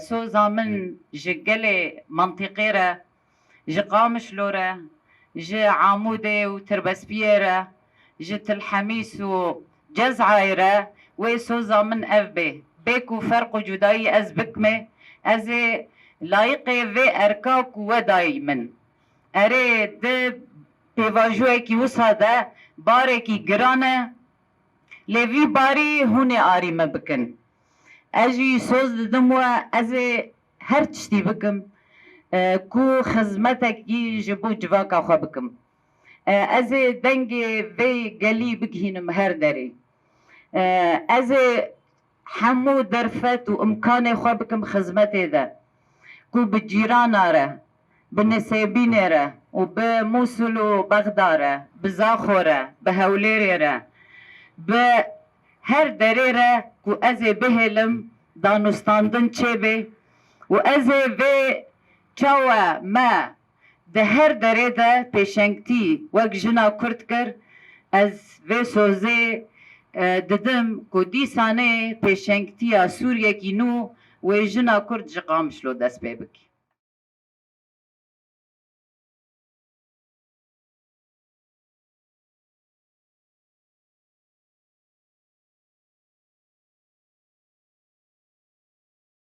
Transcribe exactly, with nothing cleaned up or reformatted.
Soza min ji gelê mentiqê re, ji Qamişlo re, ji Amûdê û Tirbespiyê re, ji Tilhemîs û Cezayê re, wê soza min ev bê. Bê ku ferq û cudayî ez bikmê, ez ê layiqê vê erka ku we dayî min. Erê, di pêvajoyekî wisa de barekî giran e, lê vî barî hûn ê arî me bikin. Ez jî soz didim we, ez ê her tiştî bikim, e, ku xizmetekî ji bo civaka xwe bikim. E, ez ê dengê vê gelî bigihînim her derê. E, ez ê hemû derfet û imkanê xwe bikim xizmetê de, ku bi cîrana re, bi Nisêbînê re û bi Mûsil û Bexda re, bi Zaxo re, bi Hewlêrê re, bi her derê re ku ez ê bihêlim danûstandin çêbê û ez ê vê çawa me di her derê de pêşengtî wek jina Kurd kir, ez vê sozê, e, didim ku dîsanê pêşengtiya Sûriyekî nû wê jina Kurd ji Qamişlo dest pê bike.